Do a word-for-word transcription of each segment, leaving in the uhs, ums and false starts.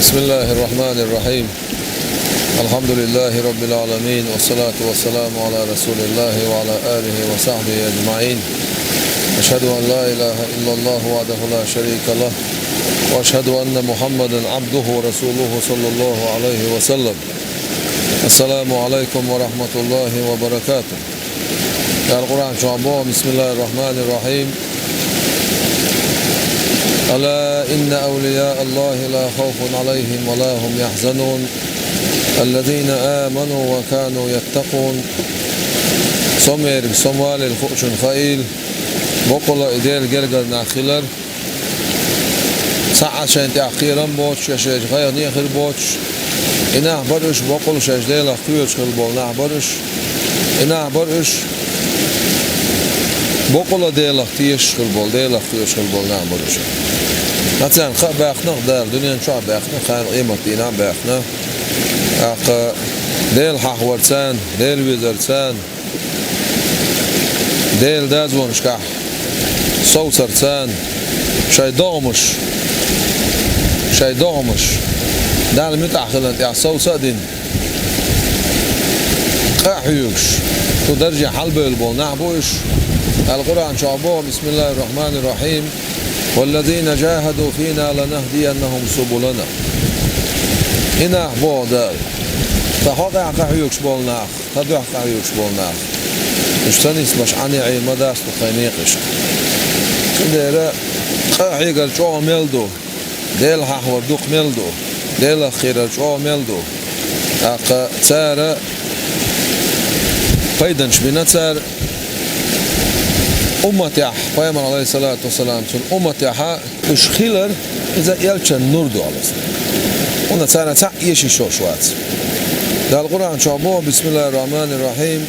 بسم الله الرحمن الرحيم. الحمد لله رب العالمين، والصلاة والسلام على رسول الله وعلى آله وصحبه أجمعين. أشهد أن لا إله إلا الله وحده لا شريك له، وأشهد أن محمدا عبده ورسوله صلى الله عليه وسلم. السلام عليكم ورحمة الله وبركاته. Дала Къуръан чу боху: بسم الله الرحمن الرحيم. ألا إن أولياء الله لا خوف عليهم ولا هم يحزنون. الذين آمنوا وكانوا يتقون. Со мерг, со малел хуучун хаийла, боккъала и Делан гергара нах хилар, цхьа а шайна тӀехь кхерам боцуш, я шайна гӀайгӀане хир боцуш, и нах бара уьш, боккъала шаьш Делах кхоьруш хилла болу нах бара уьш, и нах бара уьш, боккъала Делах тешаш хилла болу, Делах кхоьруш хилла болу нах бара уьш. Ткъа царна хаа баьхна-кх Дала, дуьнен чохь баьхна, кхана къематдийнахь баьхна. ТӀаккха Дела хьахавар царна, Дела везар царна, Делан дозанашкахь совцар царна, шайн догӀмаш, шайн догӀмаш Далла муьтӀахь хиларна тӀехь совца а дина, къа а хьоьгуш, цу дарже хьалабевлла болу нах бу уьш. Дала Къуръан чохь боху: بسم الله الرحمن الرحيم. والذين جاهدوا فينا لنهدينهم سبلنا. И нах боху Дала, тхан хьокъехь къа хьоьгуш болу нах, тхан дуьхьа къа хьоьгуш болу нах. Уьш ца нисбеш Ӏане Ӏийр ма дац тхо тхайн некъашка. Цундела къа хьегар чӀогӀа мел ду, Дела хьахавар дукха мел ду, Делах кхерар чӀогӀа мел ду. ТӀаккха цара пайданаш бина цара умматехь, пайхамар, алейхиссалату вассалам, цуьнан умматехь уьш хилар, иза элчан нур ду, Аллас. ХӀунда царна цхьаъ эшийш йолуш вац. Дала Къуръан чохь боху: بسم الله الرحمن الرحيم.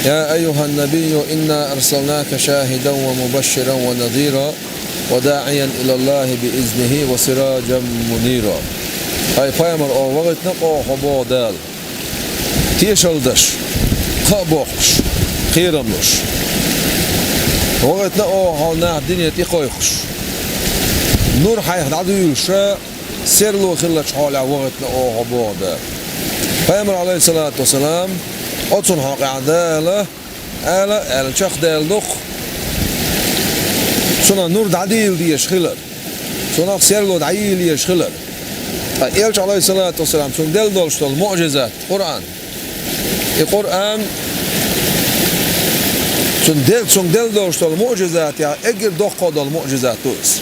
يا أيها النبي إنا أرسلناك شاهدا ومبشرا ونذيرا وداعيا إلى الله بإذنه وسراجا منيرا. Хьай пайхамар, оха вахийтина-кх оха хьо, боху Дала, тешалла деш, кхаъ боккхуш, кхерам луш. Вахийтина оха хьо нах дине тӀекхойкхуш, нур хьайх дӀадуьйлуш, серло хиллачу хьолехь вахийтина оха хьо, боху Дала. Пайхамар, алейхиссалату вассалам, оцунна хьокъехь Дала ала аьлла чекхдала ду-кх, цунах нур дӀадийла дезаш хилар, цунах серло дӀайийла езаш хилар. Ткъа элча, алейхиссалату вассалам, цунна делла долуш долу муъжизат, Къуръан. И Къуръан, цунна де-, цунна делла долуш долу муъжизатех эггара доккхо долу муъжизат ду иза.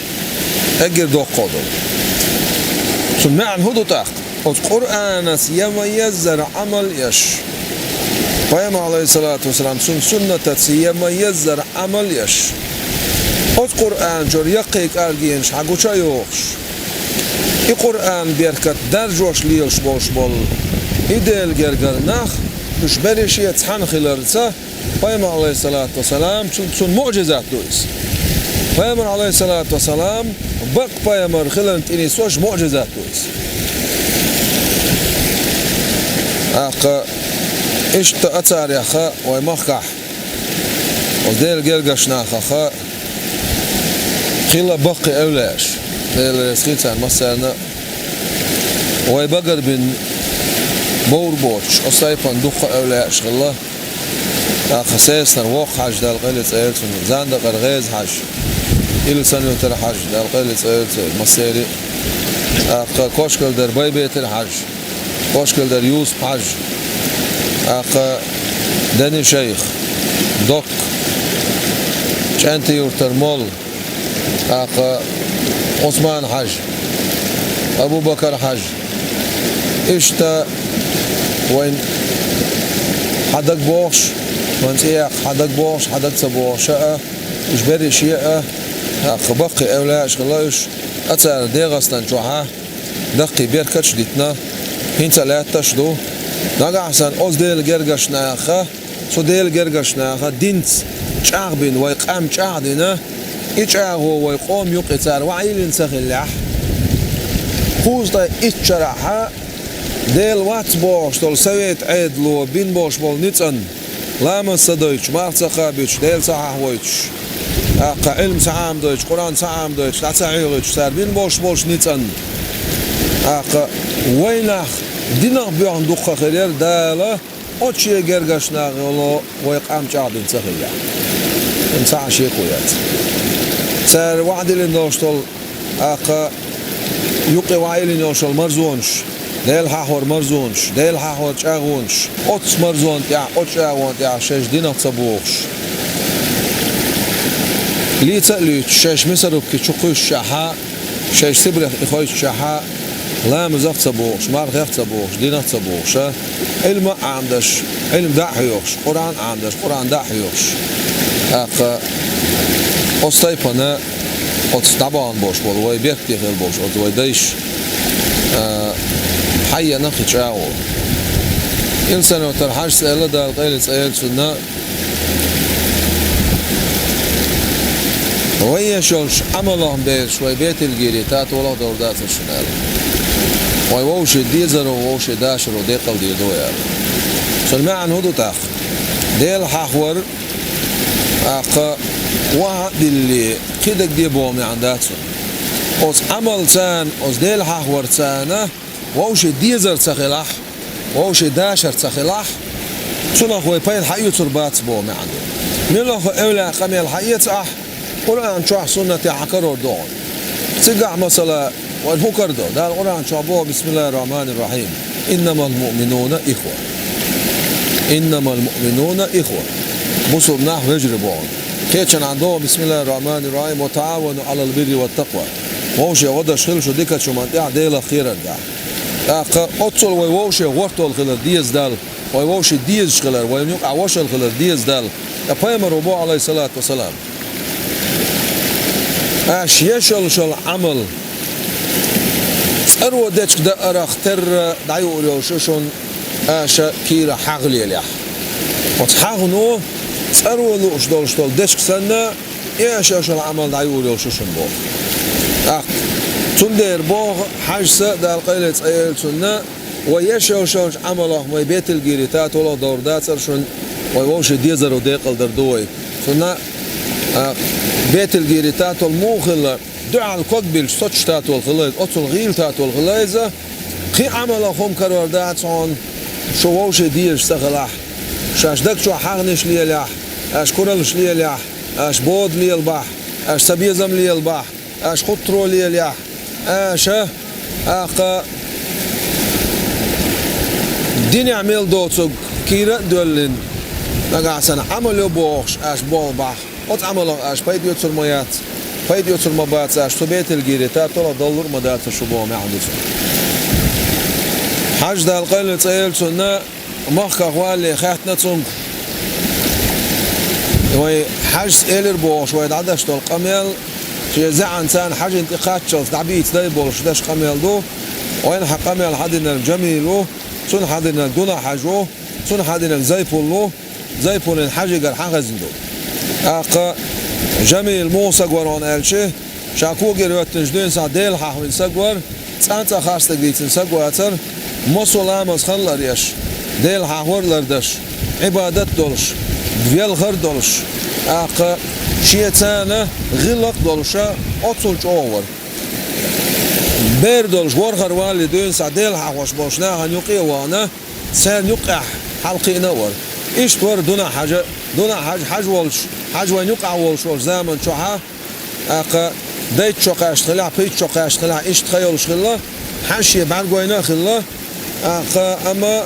Эггара доккхо долу. Цунна маьӀна хӀун ду тӀаккха? Оцу Къуръанца я ма-еззара Ӏамал еш, пайхамар, алейхиссалату вассалам, цунна суннатаца я ма-еззара Ӏамал еш, оцу Къуръан чуьра яккхий кӀоргенаш хьан гуча а йохуш, и Къуръан беркат даржош лелаш болуш болу и Делан гергара нах, уьш берриге а цхьаьна хиларца, пайхамар, алейхиссалату вассалам, цун-, цунна муъжизат ду иза. Пайхамар, алейхиссалату вассалам, бакъ пайхамар хиларна тӀе нисбеш муъжизат ду иза. ТӀаккха иштта а царех вай махкахь, оцу Делан гергарчу нахах хилла баккхий эвлаяаш, Дела реза хуьлда царна массарна а, вай багарбина бовр боцуш, оцу тайпана дуккха а эвлаяаш хилла. ТӀаккха Сесанара Воккха-Хьаьжа, Дала къайле цӀера цунна, Зандакъара ГӀеза-Хьаьжа, Илсанна-Юьртара Хьаьжа, Дала къайле цӀера церан массеран а. ТӀаккха Кошкалдара Байбетара Хьаьжа, Кошкалдара Юсуп-Хьаьжа, тӀаккха Дени-шайх, Докка, ЧӀентан-Юьртара молла, тӀаккха Ӏусман-Хьаьжа, Абу-Бакар-Хьаьжа. Иштта вайн хьан дага бохуш, вайн цӀе яккха хьан дага бохуш, хьан дага ца бохуш а, уьш берриге а, тӀаккха баккхий эвлаяаш хилла уьш, а цара ДегӀастан чохь а даккхий беркаташ а дитина, хӀинца а лаьтташ а ду. Нагахь санна оцу Делан гергарчу наха, цу Делан гергарчу наха динца чӀагӀбина, вай къам чӀагӀдина, и чӀагӀо вай къоман юкъе цара ваӀийлина ца хиллехь, кхузткъе итт шарахь Дела вац бохуш долу совет Ӏедало бина болуш болу ницкъан, ламаз ца дойтуш, марха ца кхабуьйтуш, Дела ца хьахавойтуш, тӀаккха Ӏилма ца Ӏамадойтуш, Къуръан ца Ӏамадойтуш, дӀа ца хьоьхуьйтуш, цара бина болуш болчу ницкъан, ТӀаккха вайнах динах боьхна дукха хир яра Дала, оцу шен гергарчу нахах йолу вай къам чӀагӀдина ца хиллехь. ХӀинца а шеко яц. Цара ваӀда диллина долуш долу, тӀаккха юкъе ваӀда диллина йолуш долу марзонаш, Дела хьахор марзонаш, Дела хьахор чӀагӀонаш, оццу марзонна тӀехь, оцу чӀагӀонна тӀехь шаьш динах ца богӀуш. Лийца а луьйцуш, шаьш Мисарубки чу кхуьссушехь, шаьш Сибрех и хьоьстушехь, ламазах ца богӀуш, мархех ца богӀуш, динах ца богӀуш, а? Ӏилма а Ӏамадеш, Ӏилма дӀа а хьоьхуш, Къуръан а Ӏамадеш, Къуръан дӀа а хьоьхуш. ТӀаккха оцу тайпана, оцу дӀабахана болуш болу, вай беркате хила болуш, оцу вай дайша, а, хьаеана кхин чӀагӀо. Инсанотар Хьаьжас аьлла, Дала къайле цӀе йойла цунна, вай еш йолчу Ӏамалах бераш вай беталгийри татолах довр дацара шуна аьлла. Вай вовшийн дезаро, вовшийн дашаро декъалдийр ду вай аьлла. Цуьнан маьӀна хӀун ду тӀаккха? Дела хьахор, тӀаккха охьа а диллий, кхидерг де боху маьӀна дац цуьнан. Оцу Ӏамалца, оцу Дела хьахорца вовшийн дезар ца хилахь, вовшийн дашар ца хилахь, цунах вай пайда хьаоьцур бац боху маьӀна ду. Муьлхха а эвлаяан къамел хьаэца ахь, Къуръан чохь, суннатехь хьан карор ду хьуна. Цигахь, масала, вайна хӀун карадо? Дала Къуръан чохь боху: «Бисмиллахир-рахманир-рахим. Иннамал муъминуна ихва». «Иннамал муъминуна ихва». Бусулба нах вежарий боху. Кхечанхьа доху: «Бисмиллахир-рахманир-рахим. Ва таавану алал бирри ват такъва». Вовшийн гӀо деш хила шу дикачу хӀуманна тӀехь, Делах кхерарна тӀехь. ТӀаккха оццул вай вовшийн гӀортол хилар деза Далла, вай вовшийн дезаш хилар, вайна юкъахь вошалла хилар деза Далла. Ткъа пайхамаро боху, Ӏалайхиссалату вассалам: «Аша еш йолуш йолу Ӏамал цӀаро дечиг даарах терра дӀаюур йолуш ю шуна, аша кийра хьагӀ лелахь». Оцу хьагӀно цӀаро лууш долуш долу дечиг санна, еш йолуш йолу Ӏамал дӀаюур йолуш ю шуна боху. ТӀаккха цундела боху Хьаьжас, Дала къайле цӀе йойла цунна, вай еш йолуш йолчу Ӏамалах вай беталгийри татолах довр дацара шуна, вай вовшийн дезаро декъалдийр ду вай. Цунна, а, беталгийри татол муха хилла, дуьхьал ког биллича соцуш татол хилла иза, оццул гӀийла татол хилла иза. Кхин Ӏамалах хӀума карор дац хьуна, шу вовшийн дезаш ца хилахь, шаьш даг чохь хьагӀнаш лелахь, аша кураллаш лелахь, аша бода лелабахь, аша цабезам лелабахь, аша хуттаро лелахь, аша, тӀаккха динехь мел доцург кийра а доьллина, нагахь санна Ӏамал йо бохуш, аша болх бахь, оцу Ӏамалах аша пайда оьцур ма яц, пайда оьцур ма бац аша, цу беталгийри татолах даллур а ма дацара шу боху маьӀна ду цуьнан. Хьаьжас, Дала къайле цӀе йойла цунна, махках валале хаьттина цуьнга, вай Хьаьжас элира бохуш вай дӀадеш долу къамел, шен зӀеанца Хьаьжина тӀе кхаччалц дӀабийца дай болуш деш къамел ду. Вайна хьан къамел хьадинарг Жамил ву, цунна хьадинарг Дуна-Хьаьжа ву, цунна хьадинарг Зайпул ву, Зайпулан Хьаьжигара хьан хезна ду. ТӀаккха Жамил муха саг вара хьуна аьлча, ша когара хӀоьттинчу дуьйна схьа Дела хьахвина саг вара, цкъа а хастаг дийцина саг вацара, массо а ламаз хан лар еш, Дела хьахор а лардеш, Ӏибадат долуш, велхар а долуш, тӀаккха шеца гӀиллакх а долуша, оццул чӀогӀа вара. Бер долуш ворхӀар валале дуьйна схьа Дела хьахош болчу нахана юкъе а вахана, царна юккъехь хьалакхиъна а вара. Иштта вара Дуна-Хьаьжа, Дуна-Хьаьжа, Хьаьжа волуш, Хьаьжа вайна юкъахь волуш волчу заман чохьа, тӀаккха дайта шо кхаьчна хилахь, пхийтта шо кхаьчна хилахь, иштта хан йолуш хилла, Хьаьжа шен бӀаьргойна а хилла, тӀаккха, амма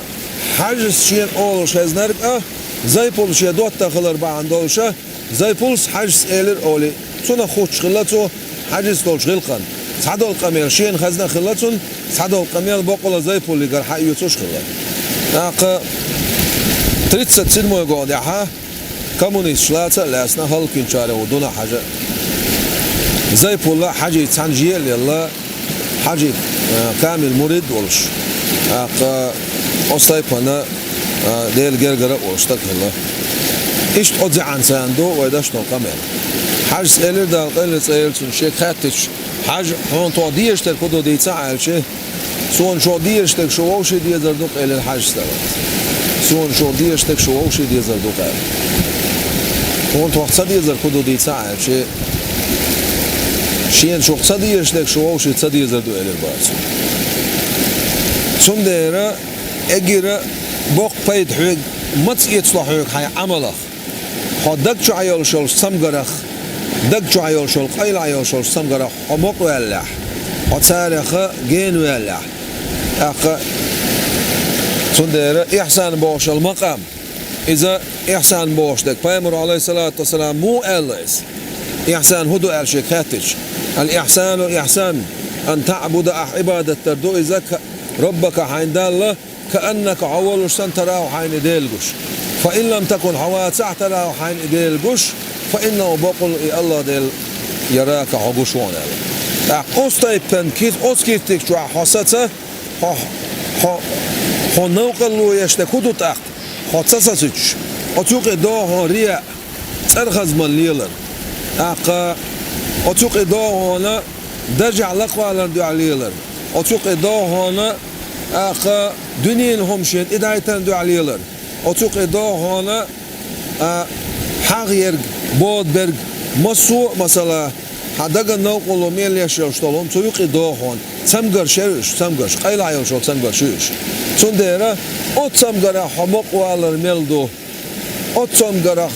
Хьаьжас шена олуш хезнарг а, Зайпул шен доттагӀа хилар бахьана долуша, Зайпулс Хьаьжас элира олий, цунах хуттуш хилла цо, Хьаьжас долчу гӀиллакхана. Цхьадолу къамел шена хезна а хилла цунна, цхьадолу къамел бакъала Зайпулигара хьаоьцуш а хилла. ТӀаккха тридцать седьмой гӀо тӀехьа коммунисташ лаца а лаьцна, хӀаллаквинчарех ву Дуна-Хьаьжа. Зайпула Хьаьжий цхьаьна же а лелла, Хьаьжи, а, камил мурид а волуш, тӀаккха оцу тайпана, а, Делан гергара а волуш стаг хилла. Иштта оцу зӀеанца ду вай деш долу къамел. Хьаьжас элира, Дала къайле цӀе йойла цунна, шега хаьттича: «Хьаьжа, хьуна тхо дезаш дерг хӀун ду дийца а?» аьлча, «Суна шух дезаш дерг шу вовший дезар ду-кх», — элира Хьаьжас, Дала. «Суна шух дезаш дерг шу вовший дезар ду-кх», — аьлла. «Хьуна тхох ца дезарг хӀун ду дийца а?» аьлча, «Шена шух ца дезаш дерг шу вовший ца дезар ду», — элира бацо. Цундела эггара боккха пайда хьоьга маца эцало хьоьга хьайн Ӏамалах? Хьо даг чу Ӏа йолуш йолчу цамгарах, даг чу Ӏа йолуш йолу, къайла Ӏа йолуш йолчу цамгарах хьо мукъаваьллехь, хьо царах генаваьллехь. ТӀаккха цундела ихсан бохуш йолу макъам, иза ихсан бохуш дерг, пайхамаро, Ӏалайхиссалату вассалам, муха аьлла иза? Ихсан хӀун ду аьлла шега хаьттича: «Ал-ихсану ихсан, ан таъбуда», ахь Ӏибадат дар ду иза, ка-, «Раббака», хьайн Далла, «кааннака», хьо волуш санна, «тараху», хьайна и Дела гуш. «Фа ин лам такун», хьо вацахь, «тараху», хьайна и Дела гуш, «фа иннаху», бакъволу и АллахӀ Дела, «ярака», хьо гуш ву хьуна аьлла. ТӀаккха оцу тайпана кит-, оцу киртиг чохь хьо саца, хьо, хьо, хьо новкъарло еш дерг хӀун ду тӀаккха? Хьо ца сацуьйтуш, оцу юкъе догӀу хьуна рияъ, цӀархазман лелар. ТӀаккха оцу юкъе догӀу хьуна даржехь лакхваларна дуьхьа лелар. Оцу юкъе догӀу хьуна, тӀаккха дуьненан хӀума шена тӀедайтарна дуьхьа лелар. Оцу юкъе догӀу хьуна, а, хьагӀ ерг, бода берг, массо а масала, хьан дагна новкъарло мел еш йолуш долу хӀума, цу юкъе догӀу хьуна. Цамгарш яра уьш, цамгарш, къайла Ӏа йолуш йолу цамгарш ю уьш. Цундела оцу цамгарах хьо мукъавалар мел ду? Оцу цамгарах,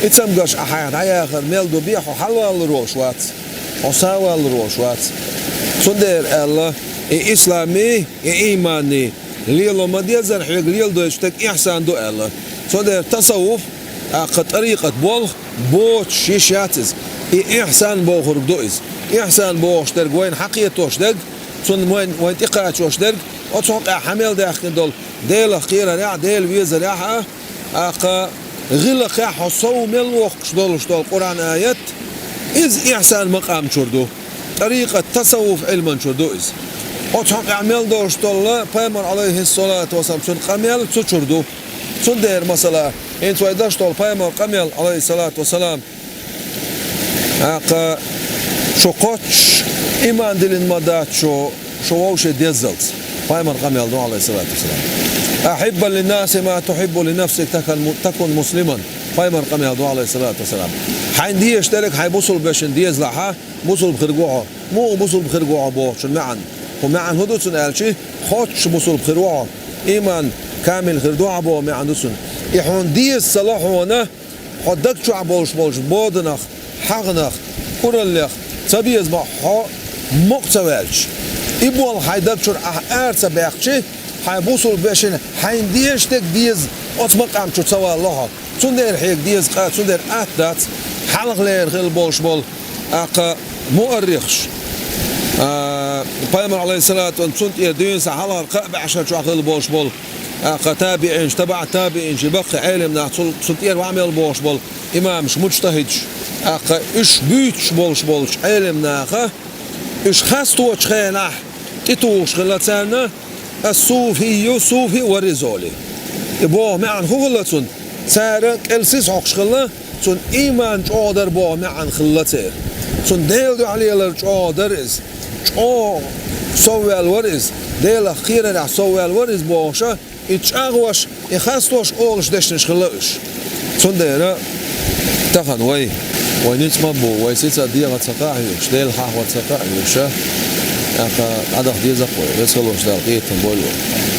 и цамгарш ахь хьайх дӀаяхар мел ду бен хьо хьалаваллур волуш вац, хьо схьаваллур волуш вац. Цундела аьлла, и исламий, и ийманий лело ма-деззара хьоьга леладойтуш дерг ихсан ду аьлла. Цундела тасаввуф, тӀаккха тӀарикъат болх боцуш йиш яц иза. И ихсан бохург ду иза. Ихсан бохуш дерг вайна хьакхетош дерг, цунна вайн, вайн тӀекхачош дерг, оцу хьокъехь хьан мел даьккхина долу Делах кхерарехь, Дела везарехь а, тӀаккха гӀиллакхехь хьо сов мел воккхуш долуш долу Къуръан аят, иза ихсан макъам чуьра ду. ТӀарикъат, тасаввуф Ӏилман чуьра ду иза. Оцу хьокъехь мел долуш долу пайхамар, Ӏалайхиссалату вассалам, цуьнан къамел цу чуьра ду. Цундела, масала, хӀинца вай деш долу пайхамар къамел, Ӏалайхиссалату вассалам, тӀаккха шу кхоччуш, иман диллина ма дац шу, шу вовшийн деззалц. Пайхамар къамел ду, Ӏалайхиссалату вассалам: «Ахьибба линнаси ма тухьиббу линафсик, такун му-, такун муслиман». Пайхамар къамел ду, Ӏалайхиссалату вассалам: «Хьайна дезаш дерг хьайн бусулба вешина дезалахь, бусулба хир ву хьо». Муха бусулба хир ву хьо бохучун маьӀна? ХӀун маьӀна хӀун ду цуьнан аьлча, кхоччуш бусулба хир ву хьо, иман камил хир ду хьан боху маьӀна ду цуьнан. И хьуна деза ца ло хьуна, хьо даг чохь болуш болчу боданах, хьагӀнах, кураллех ца беза боху хьо мукъа ца ваьлча. И болх хьайн даг чуьра ахь ара ца баьккхича, хьайн бусулба вешина хьайна дезаш дерг деза оцу макъам чу ца валло хьо. Цундела хьега деза къа, цундела атта дац хьалхалера хилла болуш болу, тӀаккха, муаррихаш, а, пайхамар, Ӏалайхиссалату вассалам, цунна тӀера дуьйна сан хьалхара кхаа бӀешар чохь хилла болуш болу, тӀаккха, табиӀинаш, табаӀ табиӀинаш, баккхий Ӏелам нах, цул, цунна тӀера ваьӀ мел бохуш болу имамаш, муджтахӀидаш, тӀаккха, уьш буьйцуш болуш болчу Ӏелам наха, уьш хасточу хенахь тӀетухуш хилла царна, ас-суфийю, суфи вариза олий. И боху маьӀна хӀун хилла цуьнан? Цара кӀел сиз хьокхуш хилла, цуьнан ийман чӀогӀа дара боху маьӀна хилла церан. Цуьнан Делан дуьхьа лелар чӀогӀа дара иза. ЧӀогӀа совваьлла вара иза. Делах кхерарехь совваьлла вара иза бохуша, и чӀагӀош, и хастош олуш дешнаш хилла уьш. Цундела тахана вай, вай ницкъ ма бу, вай сица дегӀан ца кхаъ хьоьгуш, Делан хьахор ца кхаъ хьоьгуша, тӀаккха дӀадаха деза-кх вай, веза волчу Дала къинхетам бойла вай.